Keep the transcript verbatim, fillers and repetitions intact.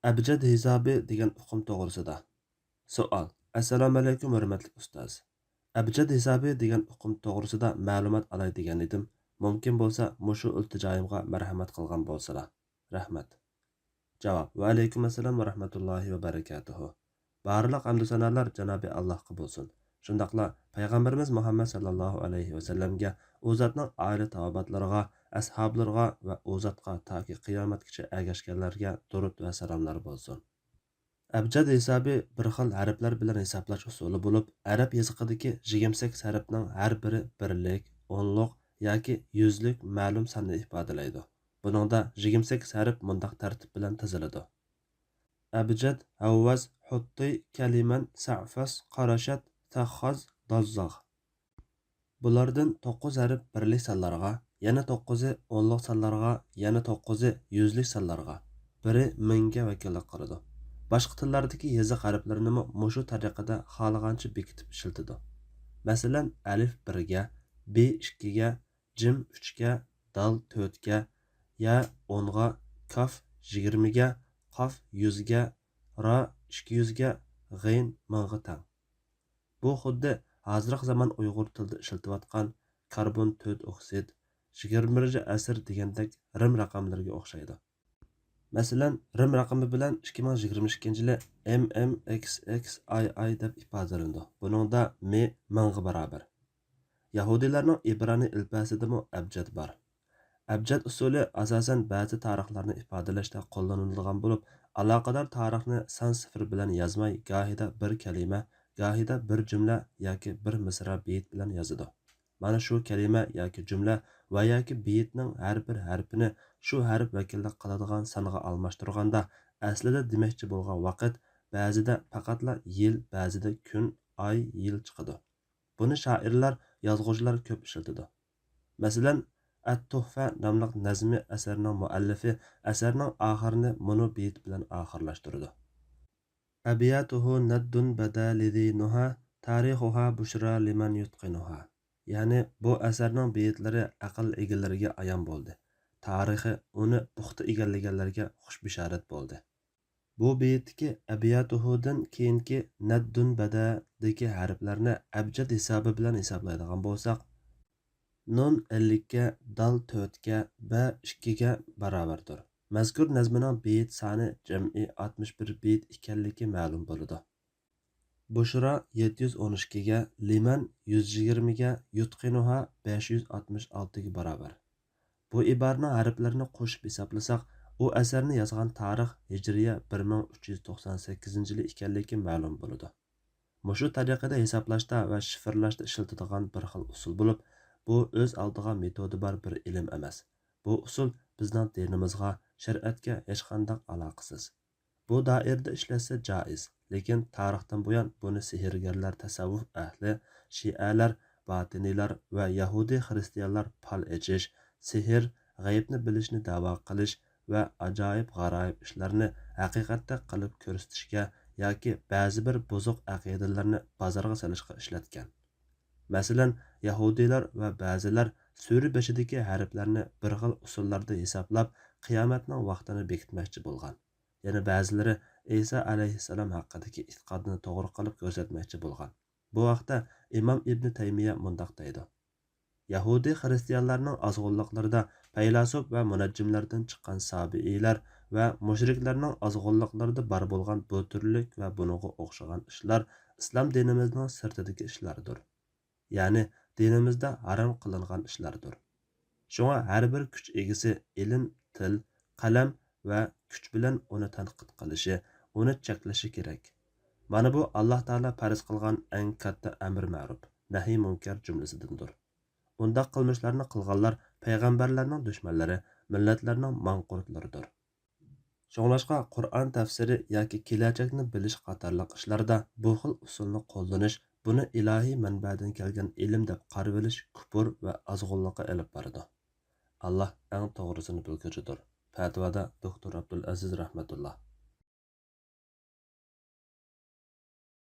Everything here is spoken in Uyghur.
ئەبجەد ھېسابى دېگەن ئۇقۇم توغرىسىدا. سوئال. ئەسسالامۇئەلەيكۇم، ھۆرمەتلىك ئۇستاز. ئەبجەد ھېسابى دېگەن ئۇقۇم توغرىسىدا مەلۇمات ئالاي دېگەن ئىدىم. مۇمكىن بولسا، مۇشۇ ئىلتىجايىمغا مەرھەمەت قىلغان بولسىلا. رەھمەت. جاۋاب. ۋەئەلەيكۇم ئەسسالام ۋە رەھمەتۇللاھى ۋە بەرىكاتۇھۇ. بارلىق ھەمدۇ سانالار جانابى ئاللاھقا بولسۇن. شۇنداقلا پەيغەمبىرىمىز مۇھەممەد ساللاللاھۇ ئەلەيھى ۋەسەللەمگە، ئۇ زاتنىڭ ئائىلە تاۋابىئاتلىرىغا، ئەسھابلىرىغا ۋە ئۇ زاتقا تاكى قىيامەتكىچە ئەگەشكەنلەرگە دۇرۇت ۋە سالاملار بولسۇن. ئەبجەد ھېسابى بىر خىل ھەرپلەر بىلەن ھېسابلاش ئۇسۇلى بولۇپ، ئەرەب يېزىقىدىكى يىگىرمە سەككىز ھەرپنىڭ ھەر بىرى بىرلىك، ئونلۇق ياكى يۈزلۈك مەلۇم ساننى ئىپادىلەيدۇ. بۇنىڭدا يىگىرمە سەككىز ھەرپ مۇنداق تەرتىپ بىلەن تىزىلىدۇ: ئەبجەد، ھەۋۋاز، ھۇتتى، كەلىمەن، سەئفەس، قاراشات، سەخخاز، داززاغ. بۇلاردىن توققۇز ھەرپ بىرلىك سانلارغا، يەنە توققۇزى ئونلۇق سانلارغا، يەنە توققۇزى يۈزلۈك سانلارغا، بىرى مىڭگە ۋەكىللىك قىلىدۇ. باشقا تىللاردىكى يېزىق ھەرپلىرىنىمۇ مۇشۇ تەرىقىدە خالىغانچە بېكىتىپ ئىشلىتىدۇ. مەسىلەن، ئەلىف بىرگە، بې ئىككىگە، جىم ئۈچكە، دال تۆتكە، يە ئونغا، كاف يىگىرمىگە، قاف يۈزگە، را ئىككى يۈزگە، غەين مىڭغا تەڭ. بۇ خۇددى ھازىرقى زامان ئۇيغۇر تىلىدا ئىشلىتىۋاتقان كاربون تۆت ئوكسىد، يىگىرمە بىرىنچى ئەسىر دېگەندەك رىم رەقەملىرىگە ئوخشايدۇ. مەسىلەن، رىم رەقىمى بىلەن ئىككى مىڭ يىگىرمە ئىككىنچى يىلى ئېم ئېم ئېكس ئېكس ئاي ئاي دەپ ئىپادىلىنىدۇ. بۇنىڭدا مې مىڭغا باراۋەر. يەھۇدىيلارنىڭ ئىبرانىي ئېلىپبەسىدىمۇ ئەبجەد بار. ئەبجەد ئۇسۇلى ئاساسەن بەزى تارىخلارنى ئىپادىلەشتە قوللىنىلىدىغان بولۇپ، ئالاقىدار تارىخنى سان سىفىر بىلەن يازماي، گاھىدا بىر كەلىمە، گاھىدا بىر جۈملە ياكى بىر مىسرا بېيىت بىلەن يازىدۇ. مانا شۇ كەلىمە ياكى جۈملە ۋە ياكى بېيىتنىڭ ھەر بىر ھەرپىنى شۇ ھەرپ ۋەكىللىك قىلىدىغان سانغا ئالماشتۇرغاندا، ئەسلىدە دېمەكچى بولغان ۋاقىت بەزىدە پەقەتلا يىل، بەزىدە كۈن، ئاي، يىل چىقىدۇ. بۇنى شائىرلار، يازغۇچىلار كۆپ ئىشلىتىدۇ. مەسىلەن، ئەت-تۇھفە ناملىق نەزمى ئەسەرنىڭ مۇئەللىپى ئەسەرنىڭ ئاخىرىنى مۇنۇ بېيىت بىلەن ئاخىرلاشتۇرىدۇ: ئەبياتۇھۇ نەددۇن بەدە لىزى نۇھا، تارىخۇھا بۇشرا لىمەن يۇتقىنۇھا. يەنى، بۇ ئەسەرنىڭ بېيىتلىرى ئەقىل ئىگىلىرىگە ئايان بولدى. تارىخى ئۇنى پۇختا ئىگىلىگەنلەرگە خۇش بېشارەت بولدى. بۇ بېيىتتىكى ئەبياتۇھۇدىن كېيىنكى نەددۇن بەدەدىكى ھەرپلەرنى ئەبجەد ھېسابى بىلەن ھېسابلايدىغان بولساق، نۇن ئەللىككە، دال تۆتكە، بە ئىككىگە باراۋەردۇر. مەزكۇر نەزمىنىڭ بېيىت سانى جەمئىي ئاتمىش بىر بېيىت ئىكەنلىكى مەلۇم بولىدۇ. بۇشرا يەتتە يۈز ئون ئىككىگە، لىمەن يۈز يىگىرمىگە، يۇتقىنۇھا بەش يۈز ئاتمىش ئالتىگە باراۋەر. بۇ ئىبارىنىڭ ھەرپلىرىنى قوشۇپ ھېسابلىساق، ئۇ ئەسەرنى يازغان تارىخ ھىجرىيە بىر مىڭ ئۈچ يۈز توقسان سەككىزىنچى يىلى ئىكەنلىكى مەلۇم بولىدۇ. مۇشۇ تەرىقىدە ھېسابلاشتا ۋە شىفىرلاشتا ئىشلىتىدىغان بىر خىل ئۇسۇل بولۇپ، بۇ ئۆز ئالدىغا مېتودى بار بىر ئىلىم ئەمەس. بۇ ئۇسۇل بىزنىڭ دىنىمىزغا، شەرىئەتكە ھېچقانداق ئالاقىسىز. بۇ دائىرىدە ئىشلەتسە جائىز، لېكىن تارىختىن بۇيان بۇنى سېھىرگەرلەر، تەسەۋۋۇپ ئەھلى، شىئەلەر، باتىنىيلار ۋە يەھۇدىي خىرىستىيانلار پال ئېچىش، سېھىر، غەيىبنى بىلىشنى دەۋا قىلىش ۋە ئاجايىپ-غارايىپ ئىشلارنى ھەقىقەتتە قىلىپ كۆرسىتىشكە ياكى بەزى بىر بۇزۇق ئەقىدىلەرنى بازارغا سېلىشقا ئىشلەتكەن. مەسىلەن، يەھۇدىيلار ۋە بەزىلەر سۈرە بېشىدىكى ھەرپلەرنى بىر خىل ئۇسۇللاردا ھېسابلاپ، قىيامەتنىڭ ۋاقتىنى بېكىتمەكچى بولغان. يەنە بەزىلىرى ئەيسا ئەلەيھىسسالام ھەققىدىكى ئېتىقادنى توغرا قىلىپ كۆرسەتمەكچى بولغان. بۇ ھەقتە ئىمام ئىبنى تەيمىيە مۇنداق دەيدۇ: يەھۇدىي خىرىستىيانلارنىڭ ئازغۇنلۇقلىرىدا پەيلاسوپ ۋە مۇنەججىملەردىن چىققان سابىئىيلار ۋە مۇشرىكلارنىڭ ئازغۇنلۇقلىرىدا بار بولغان بۇ تۈرلۈك ۋە بۇنىڭغا ئوخشىغان ئىشلار ئىسلام دىنىمىزنىڭ سىرتىدىكى ئىشلاردۇر. يەنى دىنىمىزدە ھارام قىلىنغان ئىشلاردۇر. شۇڭا ھەر بىر كۈچ ئىگىسى ئىلىم، تىل، قەلەم ۋە كۈچ بىلەن ئۇنى تەنقىد قىلىشى، ئۇنى چەكلىشى كېرەك. مانا بۇ ئاللاھ تائالا پەرز قىلغان ئەڭ كاتتا ئەمر مەرۇپ، نەھيى مۇنكەر جۈملىسىدىندۇر. ئۇنداق قىلمىشلارنى قىلغانلار پەيغەمبەرلەرنىڭ دۈشمەنلىرى، مىللەتلەرنىڭ ماڭقۇرتلىرىدۇر. شۇڭلاشقا قۇرئان تەپسىرى ياكى كېلەچەكنى بىلىش قاتارلىق ئىشلاردا بۇ خىل ئۇسۇلنى قوللىنىش، بۇنى ئىلاھىي مەنبەدىن كەلگەن ئىلىم دەپ قارىۋېلىش كۇپۇر ۋە ئازغۇنلۇققا ئېلىپ بارىدۇ. ئاللاھ ئەڭ توغرىسىنى بىلگۈچىدۇر. پەتىۋادا دوكتور ئابدۇلئەزىز رەھمەتۇللا.